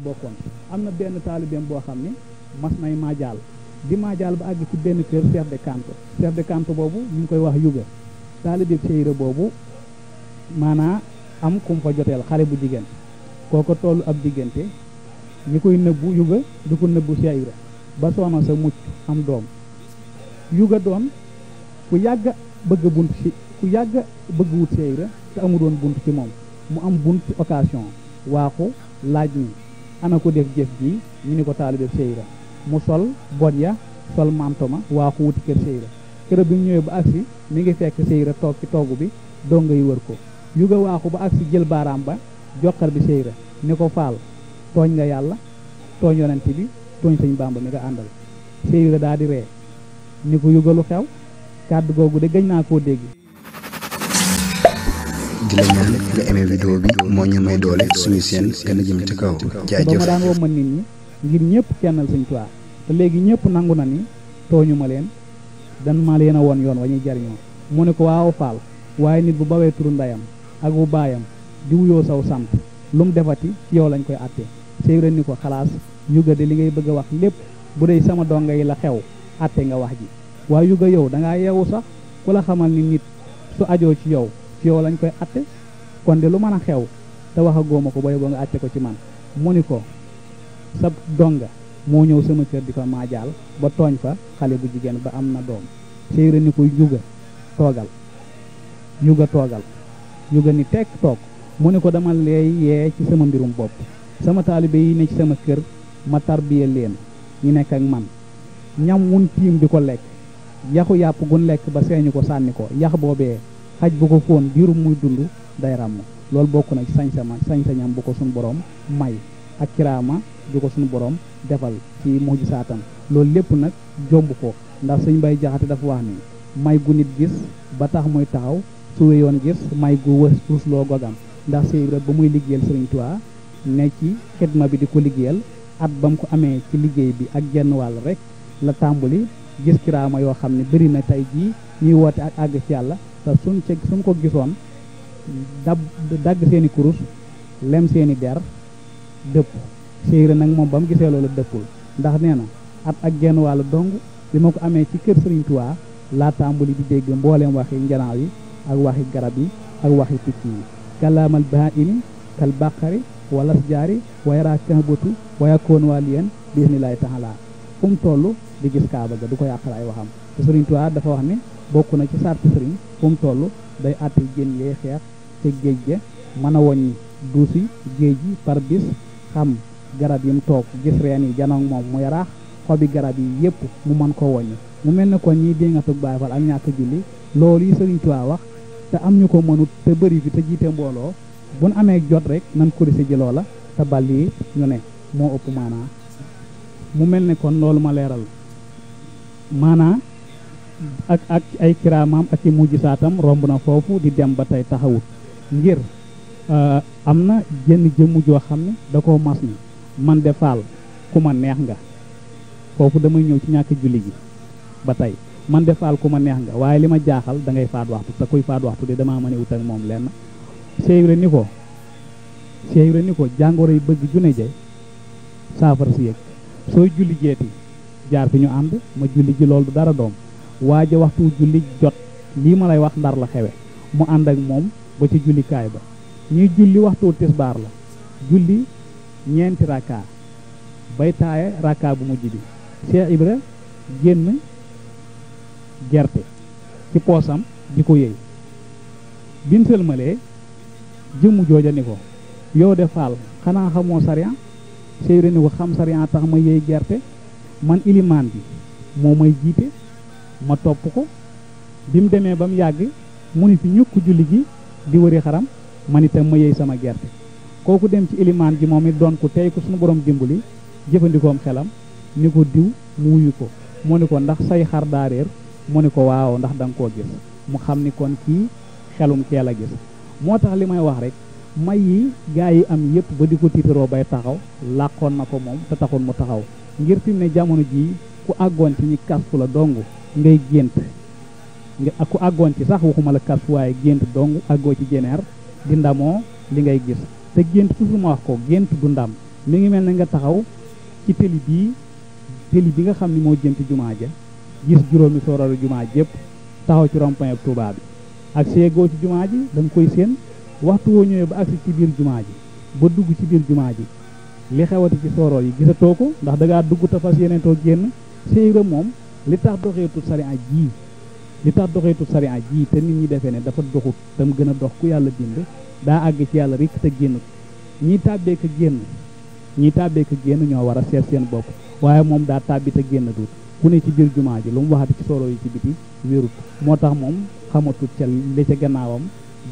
bokkoon. am na benn taalibeem boo xam ne mas nay maajaal di maajaal ba àgg ci benn kër chef de canto boobu ñu ngi koy wax yuga taalibeeb Seyra boobu maanaa am kum fa joteel xale bu jigéen kooko tollu ab diggante ñi koy nëbbu yuga di ko nëbbu Seyra ba soxna sa mucc am doom yuga doon ku yàgg bëgg bunt ci ku yàgg bëgg wut Seyra te amu doon bunt ci moom mu am bunt ci occasion waaxu laaj ni ana ko def jëf ji ñu ni ko taalibe Seyra mu sol bot ya sol mantoma waaxu wuti kër Seyra kër bi mu ñëwee ba agsi mi ngi fekk Seyra toog ci toogu bi donga yi wër ko yuga waaxu ba agsi jël baaraam ba joxar bi Seyra ni ko faal tooñ nga yàlla tooñ yonent bi tooñ sëñ Bàmba mi nga àndal Seyra daa di ree ni ko yuga lu xew kàddu googu de gëj naa koo dégg. di la ñaan nga aimé vidéo bi moo ñu may doole suñu seen gën a jëm ci kaw jaajëf ba ma daan woo ma nit ñi ngir ñëpp kennal Sëñ Tuubaa te léegi ñëpp nangu na ni tooñu ma leen dan ma leen a woon yoon wa ñuy jariñoo mu ne ko waaw faal waaye nit bu bawee turu ndeyam ak bu baayam di wuyoo saw sant lu mu defati ci yow lañ koy àtte Seyra ni ko xalaas yuga de li ngay bëgg a wax lépp bu dee sama donga yi la xew àtte nga wax ji waaye yuga yow da ngaa yeewu sax ku la xamal ni nit su ajoo ci yow lañ koy atte kon de lu mën a xew te wax a góoma ko boy boo nga atte ko ci man mu ni ko sa donga moo ñëw sama kër di ko maajaal ba tooñ fa xale bu jigéen ba am na doom Seyra ni ko yuga toogal yuga ni tekk toog mu ni ko dama lay yee ci sama mbirum bopp sama taalibe yi ne ci sama kër ma tarbiye leen ñu nekk ak man ñam wun tiim di ko lekk yaxu yàpp gun lekk ba seeñu ko sànni ko yax boobee xaj bu ko fóon diirum muy dund day ràmm loolu bokk na ci sañ-sañam bu ko suñu borom may ak kiraama ju ko suñu borom defal ci mujjisaatam loolu lépp nag jomb ko ndax sëñ Bay Jaxate dafa wax ni may gu nit gis ba tax muy taxaw su wéyoon gis may gu wës ruusloo gogam ndax Seyra ba muy liggéeyal Sëriñ Tuubaa ne ci xidma bi di ko liggéeyal at ba mu ko amee ci liggéey bi ak genn wàll rek la tàmbali gis kiraama yoo xam ne bëri na tey jii ñuy woote ak àgg ci yàlla te suñ ko gisoon dagg seeni kurus lem seeni der dëpp Seyra nag moom ba mu gisee loolu dëppul ndax nee na at ak genn wàllu dong bi ma ko amee ci kër Sëriñ Tuubaa laa tàmbali di dégg mbooleem waxi njanaaw yi ak waxi garab yi ak waxi picc yi kalaamal bahaimi kal bàqari wala jaari wayara kahbatu wayakoon waa liyen bismillaahi taala fu mu toll di gis kaaba ga du ko yàqal ay waxam te Sëriñ Tuubaa dafa wax ne bokk na ci sarti sëriñ fu mu toll day àtte jën yee xeex ca géej ga mën a woññi duusi géej yi par bis xam garab yi mu toog gis reen yi janoog moom mu yaraax xobi garab yi yépp mu mën ko woññi mu mel ne kon ñiy déngatug Baay Faal ak ñàkk julli loolu yi Sëriñ Tuubaa wax te am ñu ko mënut te bëri fi te jiite mbooloo buñ amee jot rek nan korisi ji loola te bal yi ñu ne moo ëpp maanaa mu mel ne kon loolu ma leeral maanaa ak ay kiraamam ak i mujjisaatam romb na foofu di dem ba tey taxawut ngir am na jenn jëmm joo xam ne da koo mas ni man de faal ku ma neex nga foofu damay ñëw ci ñàkk julli gi ba tey man de faal ku ma neex nga waaye li ma jaaxal da ngay faat waxtu te kuy faat waxtu de damaa mën a wut ak moom lenn Seyra ni ko jàngoro yi bëgg june je saafara si yëg sooy julli jeeti jaar fi ñu ànd ma julli ji loolu du dara doom waaja waxtu julli jot lii ma lay wax ndar la xewe mu ànd ak moom ba ci jullikaay ba ñuy julli waxtu tisbaar la julli ñeenti rakka bay taaye rakka bu mujj bi Cheikh Ibra génn gerte ci poosam di ko yëy bin sëlmalee jëmm jooja ni ko yow de faal xanaa xamoo sariya Seyra ni ko xam sariya tax ma yëy gerte man ilimaan bi moo may jiite ma topp ko bi mu demee ba mu yàgg mu ni fi ñukk julli gi di wëri xaram man itam ma yëy sama gerte kooku dem ci ilimaan ji moom it doon ko tey ko suñu borom dimbali jëfandikoom xelam ni ko diw mu wuyu ko mu ni ko ndax say xar daa réer mu ni ko waaw ndax da nga koo gis mu xam ni kon kii xelum teel a gis moo tax li may wax rek may yi gaa yi am yëpp ba di ko tiitaroo bay taxaw làqoon na ko moom te taxul mu taxaw ngir fi mu ne jamono jii ku àggoon ci ñi kasfu la dong ngay gént nga ku àggoon ci sax waxuma la kasfu waaye gént dong àggoo ci jeneer di ndamoo li ngay gis te gént toujours ma wax ko gént du ndam mi ngi mel ne nga taxaw ci tëli bi nga xam ni moo jëm ci jumaa ja gis juróomi sooraru jumaa jépp taxaw ci rond-point ab Touba bi ak seegoo ci jumaa ji da nga koy séen waxtu woo ñëwee ba agsi ci biir jumaa ji ba dugg ci biir jumaa ji li xewati ci sooroor yi gisatoo ko ndax da ngaa dugg te fas yéene too génn séyra moom li tax doxeetul sariya ji te nit ñi defee ne dafa doxut tam gën a dox ku yàlla bind daa àgg ci yàlla rek te génnut ñii tàbbee ka génn ñoo war a seet seen bopp waaye moom daa tàbbi te génn dut ku ne ci biir jumaa ji lu mu waxati ci sooroor yi ci biti wérut moo tax moom xamatut ca li ca gannaawam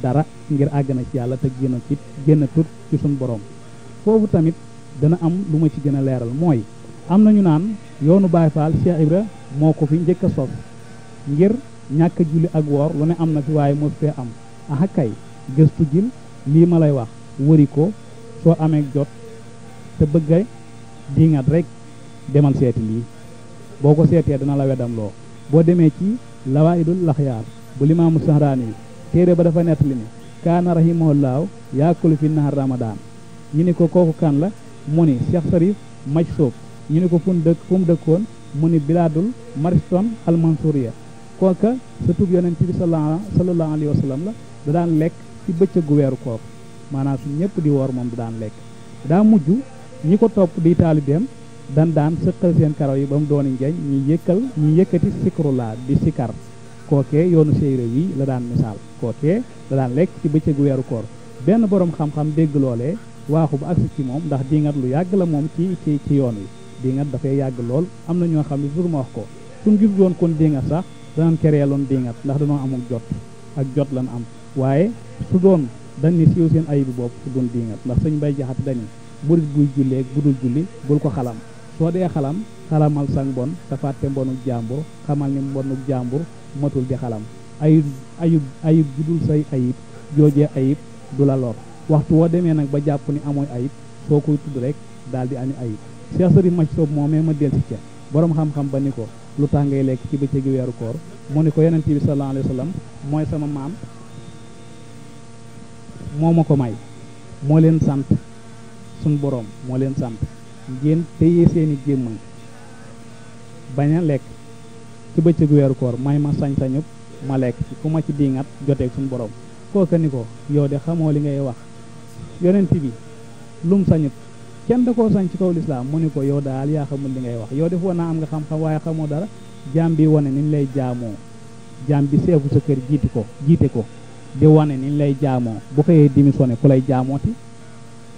dara ngir àgg na ci yàlla te génn tut ci suñ borom foofu tamit dana am lu ma ci gën a leeral mooy am nañu naan yoonu Baay Faal Cheikh Ibra moo ko fi njëkk a sos ngir ñàkk a julli ak woor lu ne am na fi waaye mos fee am aha kay gëstu jil lii ma lay wax wëri ko soo amee jot te bëgg a diŋat rek demal seeti lii boo ko seetee dana la wedam loo boo demee ci Lawaa'idul Laxyaar bu Limaamu Sahraani téere ba dafa nettali ne kaana rahimahullahu yaakulu fi nahar Ramadan ñu ni ko kooku kan la mu ni Cheikh Sarif Maj Soob ñu ni ko fu mu dëkkoon mu ni bilaadul Mariston al-Mansuriya kooka sëtub yonent bi sallallahu alayhi wa sallam la da daan lekk ci bëccëgu weeru koor maanaam su ñëpp di woor moom da daan lekk daa mujj ñi ko topp di taalibeem daan sëqal seen karaw yi ba mu dooni njeeñ ñuy yëkkati sikrulaa di sikar kookee yoonu séyre wi la daan misaal kookee la daan lekk ci bëccëgu weeru koor benn borom xam-xam dégg loolee waaxu ba agsi ci moom ndax diingat lu yàgg la moom ci yoon wi diingat dafay yàgg lool am na ñoo xam ne toujours ma wax ko suñ gis doon kon diingat sax danañ kereeloon diingat ndax danoo amul jot lan am waaye su doon dañ ni siiw seen ayibi bopp su doon diingat ndax sëñ Bay Jaxate dañu burit buy julleeg bu dul julli bul ko xalam soo dee xalamal sang bon te fàtte mbonuk jàmbur xamal ni mbonuk jàmbur matul di xalam ayib judul say ayib joojee ayib du la lor waxtu woo demee nag ba jàpp ni amooy ayib soo koy tudd rek daal di ami ayib Cheikh Sëriñ Maj Soob moomee ma del si ca borom xam-xam ba ni ko lu tax ngay lekk ci bëccëgi weeru koor mu ni ko yonent bi sallallahu alayhi wa sallam mooy sama maam moo ma ko may moo leen sant suñ borom moo leen sant ngeen téye seeni gémmañ bañ a lekk ci bëccëgu weeru koor may ma sañ-sañu ma lekk ci ku ma ci diŋat joteeg suñ borom kooka ni ko yow de xamoo li ngay wax yonent bi lum sañut kenn da koo sañ ci kaw lislaam mu ni ko yow daal yaa xamul li ngay wax yow def woon naa am nga xam-xam waaye xamoo dara jaam bi wane niñ lay jaamoo jaam bi seefu sa kër jiite ko di wane niñ lay jaamoo bu xëyee démissionné ku lay jaamooti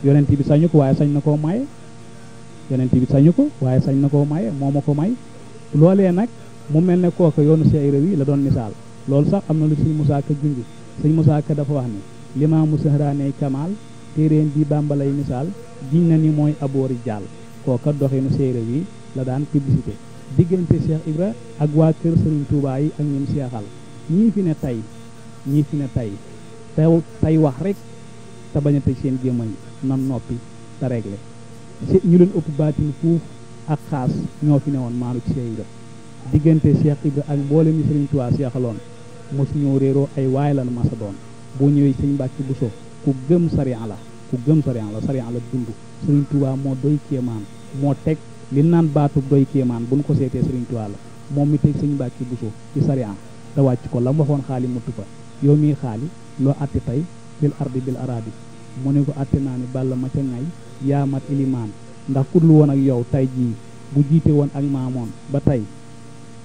yonent bi sañu ko waaye sañ na koo maye yonent bi sañu ko waaye sañ na koo maye moo ma ko may loolee nag mu mel ne kooka yoonu Cheikh Ibra wi la doon misaal loolu sax am na lu sëñ Musaa Ka junj sëñ Musaa Ka dafa wax ni Limaamu Sahraani Kamaal téeréen bi bàmbalay misaal giñ na ni mooy aboori jàll kooka doxinu Cheikh Ibra wi la daan publicité diggante Cheikh Ibra ak waa kër Sëriñ Tuubaa yi ak ñun seexal ñii fi ne tey wax rek te bañ a tëj seen gémmañ nan noppi te réglé ñu leen ëpp baatin fuuf ak xaas ñoo fi ne woon maanu ci Cheikh Ibra diggante Cheikh Ibra ak mboolem ñi Sëriñ Tuubaa seexaloon mosu ñoo réeroo ay waay lan masa doon boo ñëwee sëñ Mbàkke Buso ku gëm sariya la sariya la dund Sëriñ Tuubaa moo doy kéemaan moo teg li naan baatu doy kéemaan buñ ko seetee Sëriñ Tuubaa la moom mi teg sëñ Mbàkke Buso ci sariya te wàcc ko la mu waxoon xaali mutu fa yow mii xaali loo atti tey fil ardi bil arabi mu ne ko atte naa ni balla ma ca ngay yaa mat ilimaan ndax kudlu woon ak yow tey jii bu jiite woon ak maamoon ba tey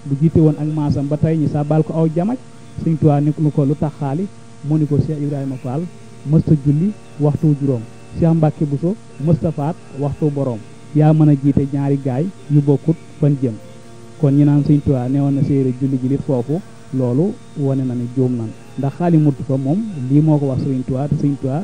bu jiite woon ak maasam ba tey ñi sa bal ko aw jamaj Sëñ Tuubaa ni ko lu tax xaali mu ni ko Cheikh Ibrahima Fall mësta julli waxtu juróom Cheikh Mbàkke Buso mësta faat waxtu boroom yaa mën a jiite ñaari gaay yu bokkut fan jëm kon ñi naan Sëñ Tuubaa newoon na séeré julli ji lit foofu loolu wane na ne juum nan ndax xaali muttu fa moom lii moo ko wax Sëriñ Tuubaa te Sëriñ Tuubaa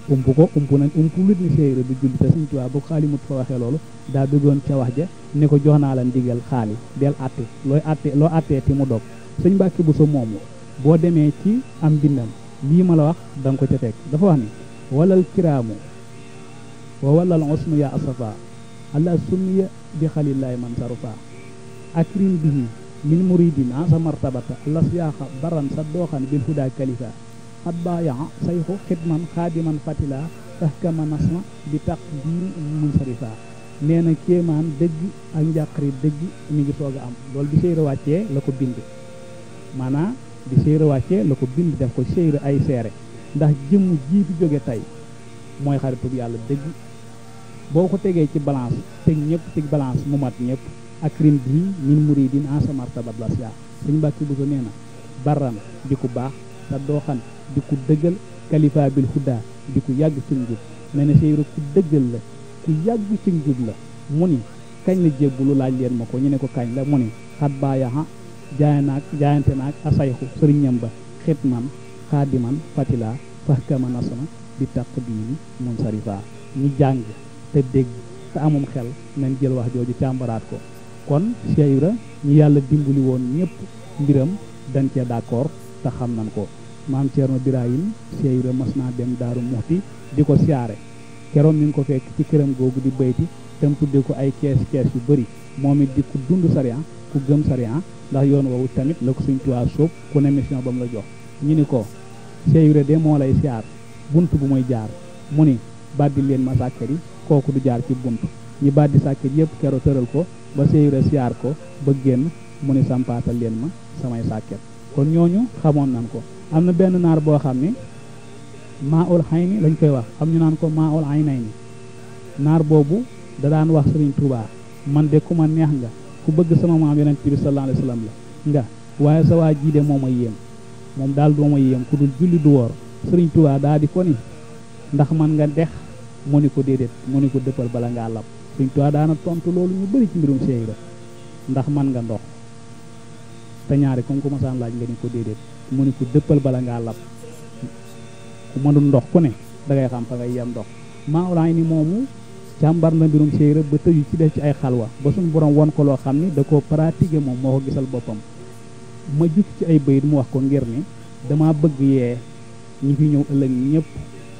umpu lit ni séeré du julli te Sëriñ Tuubaa bu xaali muttu fa waxee loolu daa bëggoon ca wax ja ne ko jox naa la ndigal xaali del atte loo attee ti mu dog Sëñ Mbàkke Buso moomu boo demee ci am bindam lii ma la wax da nga ko ca teg dafa wax ni walal kiraamu wa walal usnu ya asafa alla sunniya bi xalillahi man sarufa akrim bihi min muridin asa martabata las yaaxa baran sa dooxan bil huda kalifa xat baayaa sayxu xidman xaadiman fatila fahkama nasma bi taqdim munsarifa nee na kéemaan dëgg ak njàqari dëgg mi ngi soog a am loolu bi séyra wàccee la ko bind maanaam bi séyra wàccee la ko bind def ko séyra ay seere ndax jëmm ji fi jóge tey mooy xaritub yàlla dëgg boo ko tegee ci balance teg ñëpp ci balance mu mat ñëpp ak rim bi min muridin en samartabat la sia suñu mbàkki bu so nee na barran di ku baax te dooxan di ku dëggal kalifa bil huda di ku yàgg ci njub nee na séyra ku dëggal la ku yàgg ci njub la mu ni kañ la jébbulu laaj leen ma ko ñu ne ko kañ la mu ni xat baayaxa jaayante naag asayxu sëriñam ba xitman xaadiman fatila fahkama nasama bi taqdimi munsarifa ñu jàng te dégg te amum xel nañ jël wax jooju càmbaraat ko kon Cheikh Ibra ñu yàlla dimbali woon ñëpp mbiram dañ cee d'accord te xam nañ ko maam Thierno Birahim Cheikh Ibra mas naa dem Daaru Muxti di ko siyaare keroon ñu ngi ko fekk ci këram googu di bayti tam tudde ko ay kees yu bëri moom it di ku dund sariya ku gëm sariya ndax yoon woowu tamit la ko Sëñ Tuubaa sóob ku ne mission ba mu la jox ñu ni ko Cheikh Ibra de moo lay siyaar bunt bu muy jaar mu ni baddi leen ma sàkket yi kooku du jaar ci bunt ñi baddi sàkket yëpp kero tëral ko ba Cheikh Ibra siyaar ko ba génn mu ni sampaatal leen ma samay sàkket kon ñooñu xamoon nañ ko am na benn naar boo xam ni maa ul xay ni lañ koy wax am ñu naan ko maa ul ay nay ni naar boobu da daan wax Sëriñ Tuubaa man de ku ma neex nga ku bëgg sama maam yonent bi sallallahu alayhi wa sallam la nga waaye sa waa jii de moo ma yéem moom daal doo ma yéem ku dul julli du woor Sëriñ Tuubaa daa di ko ni ndax man nga dex mu ni ko déedéet mu ni ko dëppal bala ngaa lab Sëriñ Tuubaa daana tontu loolu ñu bëri ci mbirum Cheikh Ibra ndax man nga ndox te ñaari comme ku masaan laaj nga ni ko déedéet mu ni ko dëppal bala ngaa lab ku mënul ndox ku ne da ngay xam fa ngay yem ndox maa ulaay ni moomu càmbar na mbirum Cheikh Ibra ba tëju ci def ci ay xalwa ba suñu borom won ko loo xam ni da koo pratiquer moom moo ko gisal boppam ma jukki ci ay bayit mu wax ko ngir ni dama bëgg yee ñi fi ñëw ëllëg ñëpp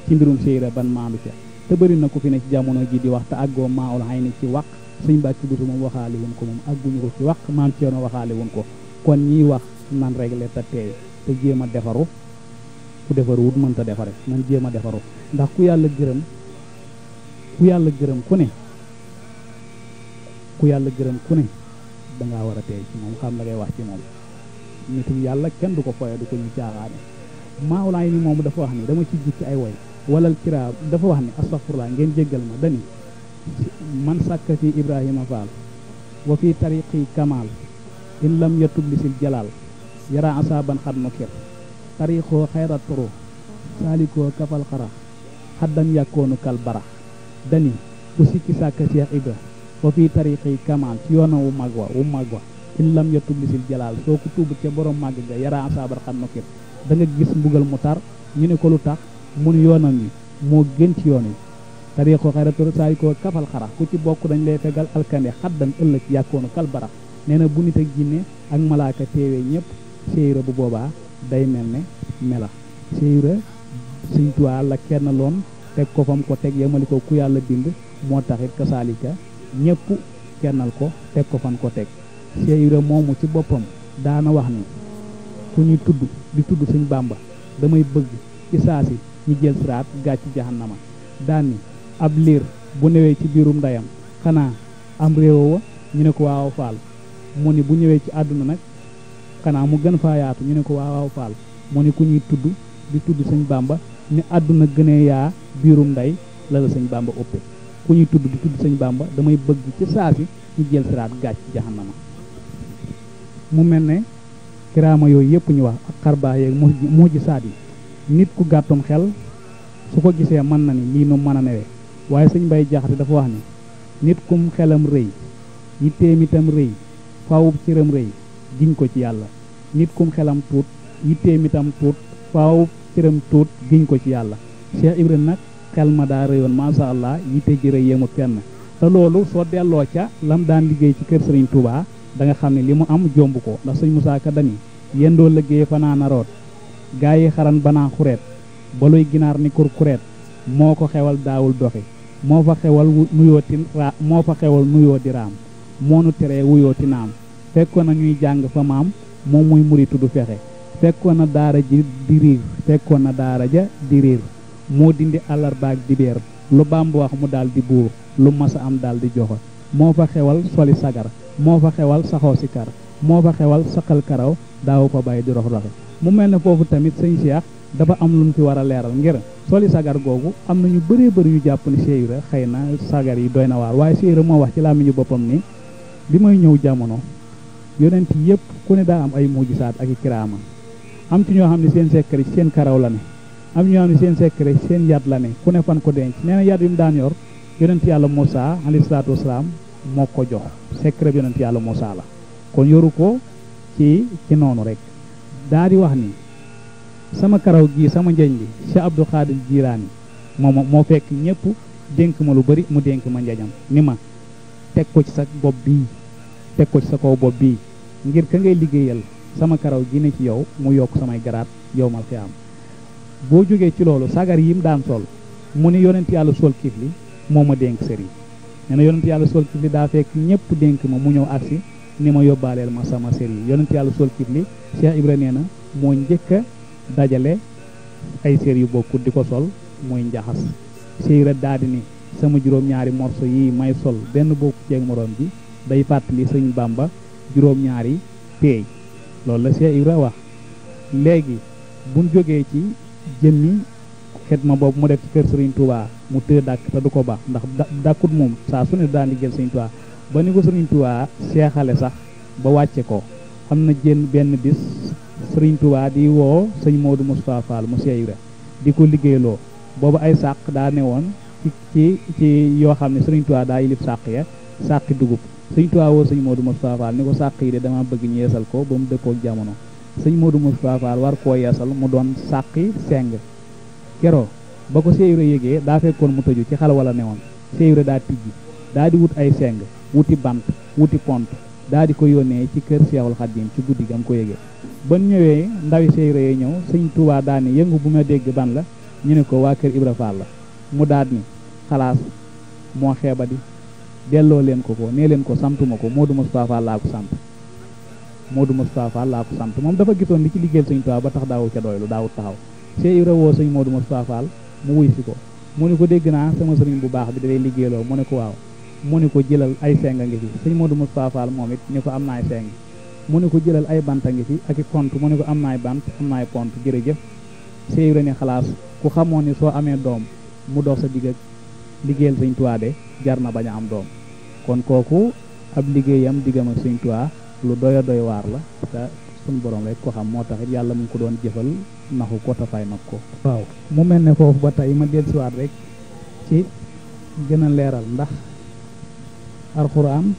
ci mbirum Cheikh Ibra ban maandu ca te bëri na ku fi ne ci jamono ji di wax te àggoo maa ulaay ni ci wax suñ bàkki busu moom waxaale wuñ ko moom àgguñu ko ci wax maam Ceerno waxaale wuñ ko kon ñiy wax nan réglé te teey te jéem a defaru ku defaru wut mënta defare nan jéem a defaru ndax ku yàlla gërëm ku ne dangaa war a teey ci moom xam la ngay wax ci moom nitu yàlla kenn du ko foye du ko ñu caaxaane maawlaay ni moom dafa wax ni dama ci jukki ay woy walal kiraa dafa wax ni astaghfirullah ngeen jéggal ma dani man sàkkati Ibrahima Fall wa fi tariqi kamal in lam yatub lisil jalal yara asaban xad nokir tariqoo xayra toro saalikoo kafal xara xaddan yàkkoonu kal bara dani ku sikki sàkka Cheikh Ibra wa fi tariqi kamal ci yoona wu mag wa in lam yatub lisil jalal soo ko tuubut ca borom màgg ga yara asaban xad nokir da nga gis mbugal mu tar ñu ne ko lu tax mun yoonam yi moo gën ci yoon yi tariqoo xayra toro saalikoo kafal xara ku ci bokk dañ lay fegal alkande xaddan ëllëg yàkkoonu kal bara nee na bu nit ak jinne ak malaaka teewee ñëpp Cheikh Ibra bu boobaa day mel ne mela Cheikh Ibra Sëñ Tuubaa la kenn loon teg ko fam ko teg yemali ko ku yàlla bind moo taxit kasaalika ñëpp kennal ko teg ko fan ko teg Cheikh Ibra moomu ci boppam daana wax ni ku ñuy tudd di tudd Sëñ Bàmba damay bëgg ci saasi ñu jël siraat gàcc jahannama daan ni ab liir bu newee ci biirum ndeyam xanaa am réew wa ñu ne ko waaw faal mu ni bu ñëwee ci àdduna nag xanaa mu gën faa yaatu ñu ne ko waaw faal mu ni ku ñuy tudd di tudd Sëñ Bàmba ni àdduna gënee yaa biirum ndey la la Sëñ Bàmba ëppe ku ñuy tudd di tudd Sëñ Bàmba damay bëgg ci saasi ñu jël siraat gàcc jahannama mu mel ne kiraama yooyu yëpp ñu wax ak xarbaa yeeg moo ji saat yi nit ku gàttum xel su ko gisee mën na ni lii nu mën a newee waaye Sëñ Mbay Jaxate dafa wax ni nit kum xelam rëy yitteem itam rëy faawub cëram rëy giñ ko ci yàlla nit kum xelam tuut yitteem itam tuut faawub cëram tuut giñ ko ci yàlla Cheikh Ibra nag xel ma daa rëyoon masha Allah yitte ji rëy yemu kenn te loolu soo delloo ca lam daan liggéey ci kër Sëriñ Touba da nga xam ne li mu am jomb ko ndax Sëñ Musaa Ka dani yendoo liggéey fanaa na root gaa yi xaran banaa xureet baluy ginaar ni kurkureet moo ko xewal daawul doxi moo fa xewal nuyoo di raam moo nu teree wuyooti naam fekkoon na ñuy jàng fa maam moom muy muritu du fexe fekkoon na daara ja di riir moo dindi àllarba ak dibeer lu Bàmba wax mu daal di buur lu masa am daal di joxe moo fa xewal soli sagar moo fa xewal saxoo si kar moo fa xewal saqal karaw daawu ko bàyyi di rox roxe mu mel ne foofu tamit sëñ Cheikh dafa am lu mu fi war a leeral ngir soli sagar googu am na ñu bëree bëri ñu jàpp ni Cheikh Ibra xëy na sagar yi doy na waar waaye Cheikh Ibra moo wax ci làmmiñu boppam ni bi may ñëw jamono yonent yëpp ku ne daa am ay mujisaat ak i kiraama am ci ñoo xam ne seen secret seen karaw la ne am ñoo xam ne seen secret seen yat la ne ku ne fan ko denc nee na yat yi mu daan yor yonent yàlla Moussa alayhi salaatu wasalaam moo ko jox secret bi yonent yàlla Moussa la kon yoru ko ci noonu rek daa di wax ni sama karaw gii sama njeñ li Cheikh Abdou Khadir Jilaani moo fekk ñëpp dénk ma lu bari mu dénk ma njeñam ni ma teg ko ci sa bopp bii teg ko ci sa kaw bopp bii ngir ka ngay liggéeyal sama karaw gi ne ci yow mu yokk samay garaat yow mal xiyaam boo jógee ci loolu sagar yi mu daan sol mu ni yonent yàlla sol kifli moo ma dénk sëriñ nee na yonent yàlla sol kifli daa fekk ñëpp dénk ma mu ñëw agsi ni ma yóbbaaleel ma sama sëriñ yonent yàlla sol kifli Cheikh Ibra nee na moo njëkk a dajale ay sér yu bokkut di ko sol muy njaxas Cheikh Ibra daa di ni sama juróom-ñaari morso yi may sol benn bokku ceeg morom ji day fàttali sëñ Bàmba juróom-ñaari peey loolu la Cheikh Ibra wax léegi buñ jógee ci jëmmi xidma boobu mu def ci kër Serigne Touba mu tëë dàkk te du ko baax ndax dàkkut moom saa su ne daan liggéeyal Serigne Touba ba ni ko Serigne Touba seexale sax ba wàcce ko am na benn bis Serigne Touba di woo sëñ Modou Moustapha Fall mu Cheikh Ibra di ko liggéeyloo boobu ay sàq daa ne woon ci yoo xam ne Serigne Touba daa yilif sàq ya sàqi dugub Serigne Touba woo sëñ Modou Moustapha Fall ni ko sàq yi de dama bëgg ñu yeesal ko ba mu dëppook jamono sëñ Modou Moustapha Fall war koo yeesal mu doon sàqi seng kero ba ko Cheikh Ibra yégee daa fekkoon mu tëju ci xal wala newoon Cheikh Ibra daa tijji daa di wut ay seng wuti bant wuti pont daa di ko yónnee ci kër Seexul Xadiim ci guddi gam ko yégee ban ñëwee ndawi Cheikh Ibra yi ñëw sëñ Touba daa ni yëngu bu ma dégg ban la ñu ne ko waa kër Ibra Fall la mu daal ni xalaas moo xeebadi delloo leen ko nee leen ko santuma ko Modou Moustapha Fall laa ko sant Modou Moustapha Fall laa ko sant moom dafa gisoon li ci liggéeyal sëñ Touba ba tax daawu ca doylu daawut taxaw Cheikh Ibra woo sëñ Modou Moustapha Fall mu wuy si ko mu ne ko dégg naa sama sëriñ bu baax bi da lay liggéeyloo mu ne ko waaw mu ne ko jëlal ay seng a ngi fi sëñ Modou Moustapha Fall moom it ni ko am naay seng mu ne ko jëlal ay bant a ngi fi ak i pont mu ne ko am naay bant am naay pont jërëjëf Cheikh Ibra ne xalaas ku xamoon ni soo amee doom mu dox sa digg ak liggéeyal sëñ Touba de jar na bañ a am doom kon kooku ab liggéeyam diggam ak sëñ Touba lu doy a doy waar la te suñu borom rek ko xam moo tax it yàlla mu ngi ko doon jëfal naxu ko tafay nag ko waaw mu mel ne foofu ba tey ma dellusiwaat rek ci gën a leeral ndax alquran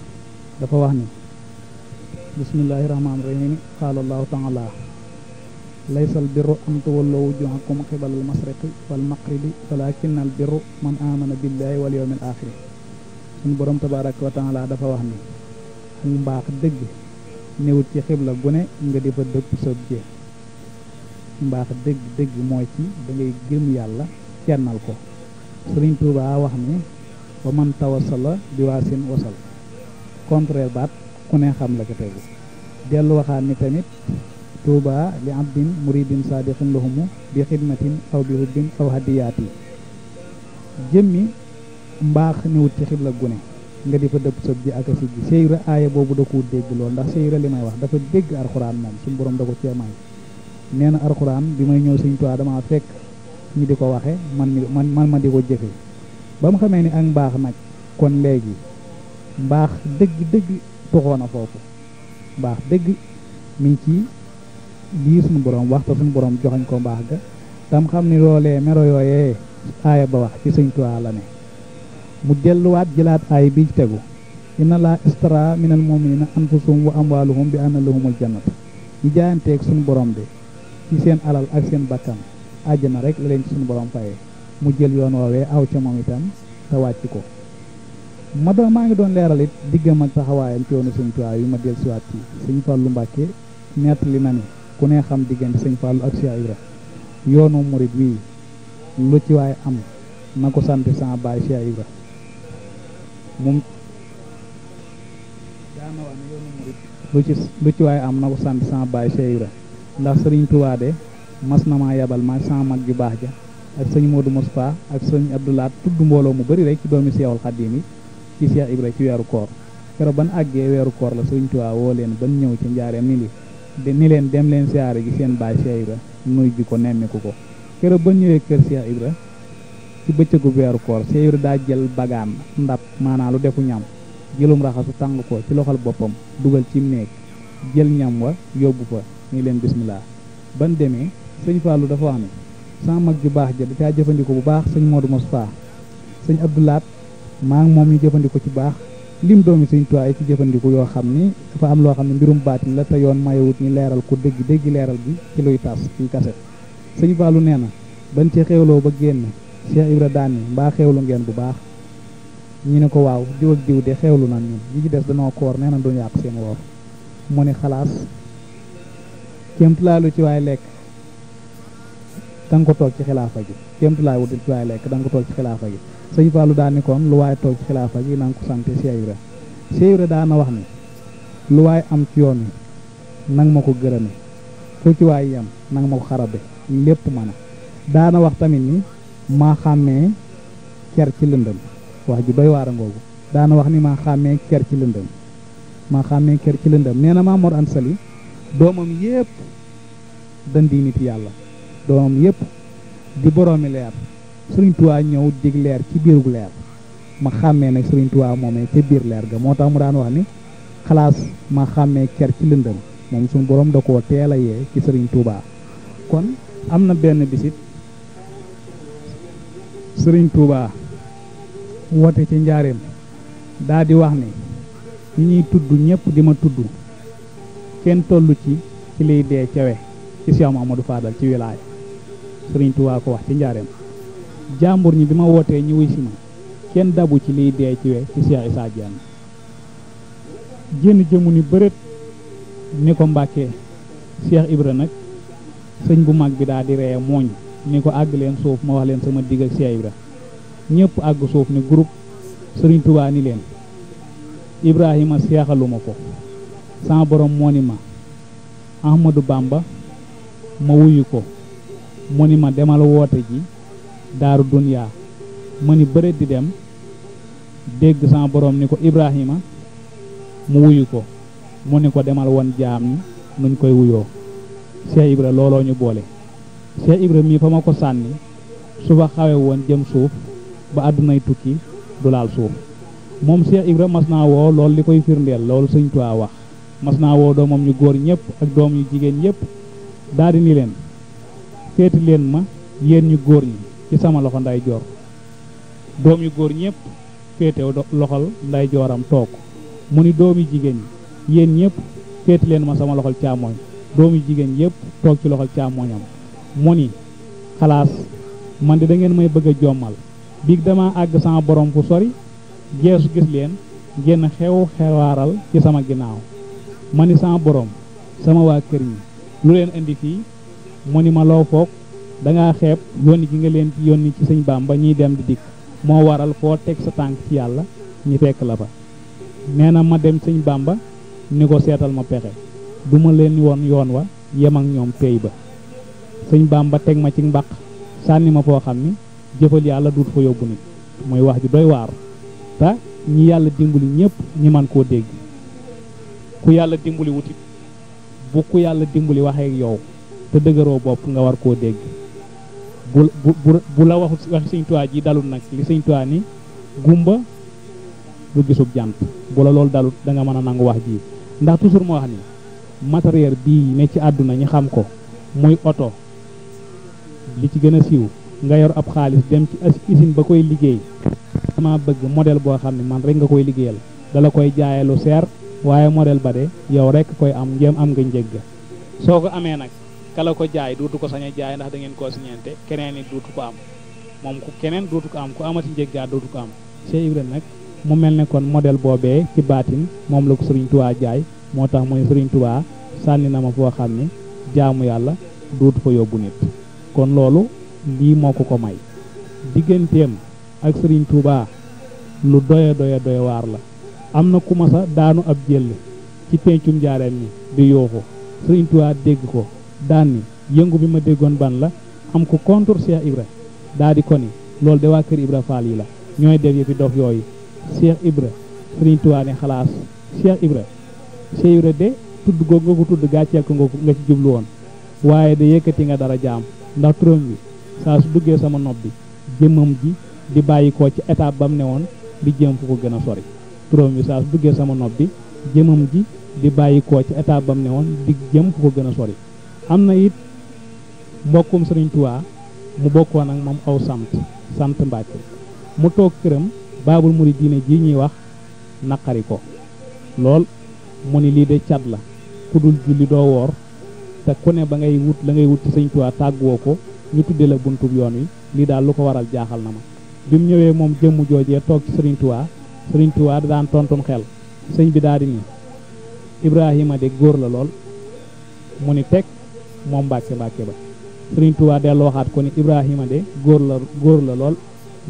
dafa wax ni bismillahi rahmaani rahim qaala allahu taala laysa al birru an tuwallu wujuhakum qibala al masriqi wal maqribi walakinna al birru man amana billahi wal yawmil axiri suñu borom tabaraka wa taala dafa wax ni ak mbaax dëgg néewut ci xibla gu ne nga di fa dëpp sëb jee mbaax dëgg dëgg mooy ci da ngay gëm yàlla kennal ko Sëriñ Tuubaa wax ni wa man tawassala bi waasin wasal contraire baat ku ne xam la ko tegu dellu waxaat ni tamit Tuubaa li abdin muridin sadiqin lahumu bi xidmatin aw bi hubbin aw hadiyaati jëmmi mbaax néewut ci xibla gu ne nga di fa dëpp sëb ji ak a siggi Cheikh Ibra aaya boobu da ko dégg lool ndax Cheikh Ibra li may wax dafa dégg alxuraan moom suñu borom da ko cee may nee na alxuraan bi may ñëw Sëñ Tuubaa dama fekk ñi di ko waxe man ma di ko jëfe ba mu xamee ni ak mbaax nag kon léegi mbaax dëgg tuxoon na foofu mbaax dëgg mi ci lii suñu borom waxta suñu borom joxañ ko mbaax ga tam xam ni loolee melo yooyee aaya ba wax ci Sëñ Tuubaa la ne mu delluwaat jëlaat aay bi tegu inna laa istara minal mu'minina anfusahum wa amwaluhum bi anna lahumul jannata ñi jaayanteeg suñu borom de ci seen alal ak seen bakkan àjjana rek la leen ci suñu borom fayee mu jël yoon woowee aw ca moom itam te wàcc ko maa ngi doon leeral it diggam ak taxawaayam ci yoonu Sëñ Tuubaa yu ma del siwaat ci Sëñ Fallu Mbàkke nettali na ni ku ne xam diggante Sëñ Fallu ak Cheikh Ibra yoonu murit wii lu ci waay am na ko sant sama baay Cheikh Ibra moom daana wax ne yoonu murit lu ci waay am na ko sant sama baay Cheikh Ibra ndax Sëriñ Tuubaa de mas na maa yabal ma sama mag ju baax ja ak sëñ Modou Moustapha ak sëñ Abdoulaat tudd mbooloo mu bari rek ci doomi Seexul Xaddim yi ci Cheikh Ibra ci weeru koor keroog ban àggee weeru koor la sëriñ Tuubaa woo leen ban ñëw ci njaareem ni leen dem leen siyaare gi seen baay Cheikh Ibra nuy ji ko nemmiku ko keroog ban ñëwee kër Cheikh Ibra ci bëccëgu weeru koor Cheikh Ibra daa jël bagaan ndab maanaam lu defu ñam jëlum raxasu tàng ko ci loxol boppam dugal ci néeg jël ñam wa yóbbu fa ni leen bismillah ban demee sëñ Fallou dafa wax ne sama mag ju baax ja da caa jëfandikoo bu baax sëñ Modou Moustapha sëñ Abdoulaat maa ngi moom ñu jëfandikoo ci baax lim doomi sëñ Tuubaa yi ci jëfandiku yoo xam ni dafa am loo xam ne mbirum baatin la te yoon mayewut ñi leeral ko dégg leeral bi ci luy tas ci kaset sëñ Fallou nee na ban ci xewloo ba génn Cheikh Ibra daani mbaa xewlu ngeen bu baax ñu ne ko waaw diw ak diw de xewlu nan ñun ñi ci des danoo koor nee na duñu yàq seen woor mu ne xalaas kéemtulaalu ci waay lekk da nga ko toog ci xilaafa gi kéemtulaay wutul ci waay lekk da nga ko toog ci xilaafa gi sëñ Fallou daan ni kon lu waay toog ci xilaafa gi na nga ko sante Cheikh Ibra Cheikh Ibra daana wax ni lu waay am ci yoon wi nang ma ko gërëme fu ci waay yam nang ma ko xarabe lépp mën a daana wax tamit ni maa xàmmee ker ci lëndëm wax ju doy waar a ngoogu daana wax ni maa xàmmee ker ci lëndëm nee na Maam Mor Anta Sali doomam yépp dandi nit yàlla doomam yépp di boroomi leer Sëriñ Tuubaa ñëw dig leer ci biirug leer ma xàmmee nag Sëriñ Tuubaa moomee ca biir leer ga moo tax mu daan wax ni xalaas ma xàmmee ker ci lëndëm moom suñu borom da koo teel a yee ci Sëriñ Tuubaa kon am na benn bisit Sëriñ Tuubaa woote ci njaareem daa di wax ni ñi ñuy tudd ñëpp di ma tudd kenn tollu ci liy dee cawe ci Cheikh Mamadou Fadal ci wilaaya Sëriñ Tuubaa ko wax ci njaareem jàmbur ñi bi ma wootee ñu wuy si ma kenn dabu ci liy dee ci we ci Cheikh Issa Diène jénn jëmu ni bërët ni ko Mbàkke Cheikh Ibra nag sëñ bu mag bi daa di ree mooñ ni ko àgg leen suuf ma wax leen sama digg ak Cheikh Ibra ñëpp àgg suuf ni groupe Sëriñ Tuubaa ni leen Ibrahima seexaluma ko sama borom moo ni ma Ahmadou Bamba ma wuyu ko mu ni ma demal woote ji daaru duniyaa ma ni bëreet di dem dégg sama borom ni ko Ibrahima mu wuyu ko mu ni ko demal woon jaam ni nuñ koy wuyoo Cheikh Ibra looloo ñu boole Cheikh Ibra mii fa ma ko sànni su fa xawe woon jëm suuf ba àddunay tukki du laal suuf moom Cheikh Ibra mas naa woo loolu li koy firndeel loolu Sëñ Tuubaa wax mas naa woo doomam ñu góor ñëpp ak doom yu jigéen ñëpp daal di ni leen féeti leen ma yéen ñu góor ñi ci sama loxo nday joor doom yu góor ñëpp féetew loxol nday jooram toog mu ni doom yu jigéen ñi yéen ñëpp féeti leen ma sama loxol càmmooñ doom yu jigéen yëpp toog ci loxol càmmooñam mu ni xalaas man de da ngeen may bëgg a jommal biig dama àgg sama borom fu sori geesu gis leen ngeen xewaaral ci sama ginnaaw ma ni sama borom sama waa kër ñi lu leen indi fii mu ni ma loo foog dangaa xeeb yónni gi nga leen ci yónni ci sëñ Bamba ñiy dem di dikk moo waral foo teg sa tànk ci yàlla ñi fekk la fa nee na ma dem sëñ Bamba ni ko seetal ma pexe du ma leen woon yoon wa yem ak ñoom pey ba sëñ Bamba teg ma ci mbaq sànni ma foo xam ni jëfal yàlla duut fa yóbbu nit mooy wax ju doy waar te ñi yàlla dimbali ñëpp ñi man koo dégg ku yàlla dimbali wutit bu ku yàlla dimbali waxee ak yow te dëgëroo bopp nga war koo dégg bu la waxu Sëñ Tuubaa ji dalul nag li Sëñ Tuubaa ni gumba du gisub jant bu la loolu dalut da nga mën a nangu wax ji ndax toujours moo wax ni matériel bii ne ci àdduna ñi xam ko muy oto li ci gën a siiw nga yor ab xaalis dem ci usine ba koy liggéey dama bëgg modèle boo xam ne man rek nga koy liggéeyal dala koy jaaye lu seer waaye modèle ba de yow rek koy am njëm am nga njëgg soo ko amee nag kala ko jaay duutu ko sañ a jaay ndax da ngeen koo siñente keneen it duutu ko am moom ku keneen duutu ko am ku amati njëggaa duutu ko am Cheikh Ibra nag mu mel ne kon modèle boobee ci baatin moom la ko Sëriñ Tuubaa jaay moo tax mooy Sëriñ Tuubaa sànni na ma foo xam ne jaamu yàlla duutu fa yóbbu nit kon loolu lii moo ko may digganteem ak Sëriñ Tuubaa lu doye waar la am na ku ma sa daanu ab jël ci pencum njaareem ni di yooxu Sëriñ Tuubaa dégg ko daan ni yëngu bi ma déggoon ban la am ko contre Cheikh Ibra daa di ko ni loolu de waa kër Ibra Fall yi la ñooy def yëfi dof yooyu Cheikh Ibra Sëriñ Tuubaa ne xalaas Cheikh Ibra de tudd googu nga ko tudd gàcceel ko nga ci jublu woon waaye de yëkkati nga dara jaam ndax turam bi saa su duggee sama nopp bi jëmmam ji di bàyyi ko ci étape bam ne woon di jëm fu ko gën a sori turam bi saa su duggee sama nopp bi jëmmam ji di bàyyi ko ci étape bam ne woon di jëm fu ko gën a sori am na it mbokkum Sëriñ Tuubaa mu bokkoon ak moom aw sant Mbàkke mu toog këram baabul muridiina ji ñuy wax naqari ko lool mu ni lii de cat la ku dul julli doo woor te ku ne ba ngay wut la ngay wut ci Sëriñ Tuubaa tàgguwoo ko ñu tudde la buntub yoon wi lii daal lu ko waral jaaxal na ma bi mu ñëwee moom jëmm joojee toog ci Sëriñ Tuubaa da daan tontum xel sëñ bi daal di ni Ibrahima de góor la lool mu ni teg moom Mbàkke ba Sëriñ Tuubaa dellu waxaat ko ni Ibrahima de góor la lool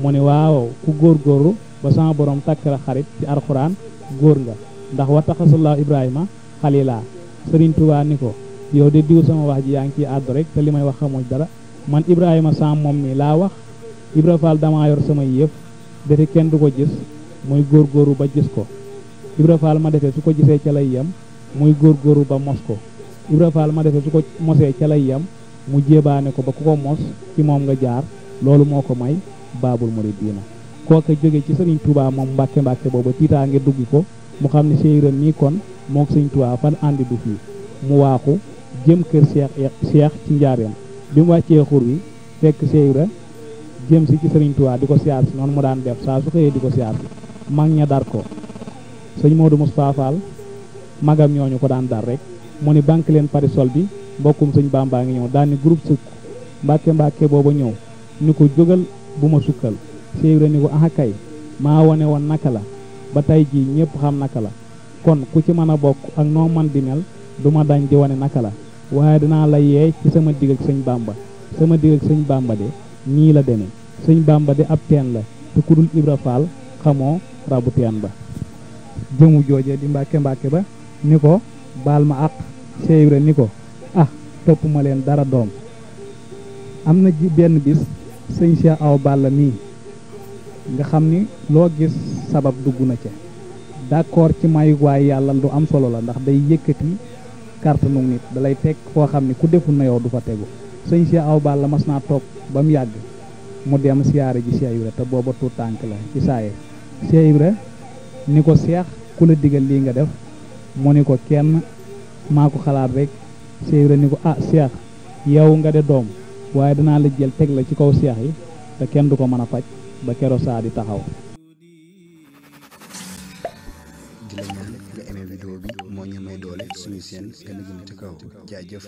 mu ni waaw ku góorgóorlu ba sama borom takk la xarit ci alxuraan góor nga ndax wa taxasallahu Ibrahima xalilaa Sëriñ Tuubaa ni ko yow de diw sama wax ji yaa ngi ciy àddu rek te li may wax xamuñ dara man Ibrahima sam moom mi laa wax Ibra Fall damaa yor sama yëf defe kenn du ko gis muy góorgóorlu ba gis ko Ibra Fall ma defee su ko gisee ca lay yem muy góorgóorlu ba mos ko Ibra Fall ma defee su ko mosee ca lay yem mu jébaane ko ba ku ko mos ci moom nga jaar loolu moo ko may baabul muridiina kooka jóge ci Sëriñ Tuubaa moom Mbàkke booba tiitaa nge duggi ko mu xam ne Cheikh Ibra mii kon mook Sëriñ Tuubaa fan àndi du fii mu waaxu jëm kër Cheikh ci njaareem bi mu wàccee xur wi fekk Cheikh Ibra jëm si ci Sëriñ Tuubaa di ko siyaar si noonu mu daan def saa su xëyee di ko siyaar si mag ña dar ko sëñ Modou Moustapha Fall magam ñooñu ko daan dar rek mu ni banque leen parisol bi mbokkum sëñ Bamba ngi ñëw daal ni groupe sukk Mbàkke booba ñëw ni ko jógal bu ma sukkal Cheikh Ibra ni ko aha kay maa wone woon naka la ba tey jii ñëpp xam naka la kon ku ci mën a bokk ak noo man di mel du ma dañ di wane naka la waaye dinaa la yee ci sama digg ak sëñ Bamba sama digg ak sëñ Bamba de nii la demee sëñ Bamba de ab teen la te ku dul Ibra Fall xamoo rabu teen ba jëmu jooje di Mbàkke ba ni ko baal ma àq Cheikh Ibra ni ko ah topp ma leen dara doom am na ji benn bis sëñ Cheikh Awa Balla mii nga xam ni loo gis sabab dugg na ca d'accord ci mayu waaye yàlla lu am solo la ndax day yëkkati kàttanu nit da lay teg foo xam ni ku deful na yow du fa tegu sëñ Cheikh Awa Balla mas naa toog ba mu yàgg mu dem siyaare ji Cheikh Ibra te booba tuut tànk la ci saaye Cheikh Ibra ni ko Cheikh ku la digal lii nga def mu ni ko kenn maa ko xalaat rek Cheikh Ibra ni ko ah Cheikh yow nga de doom waaye danaa la jël teg la ci kaw Cheikh yi te kenn du ko mën a faj ba kero saa di taxaw. di la ñaan nga aimé vidéo bi moo ñu may doole suñu seen gën a jëm ci kaw jaajëf.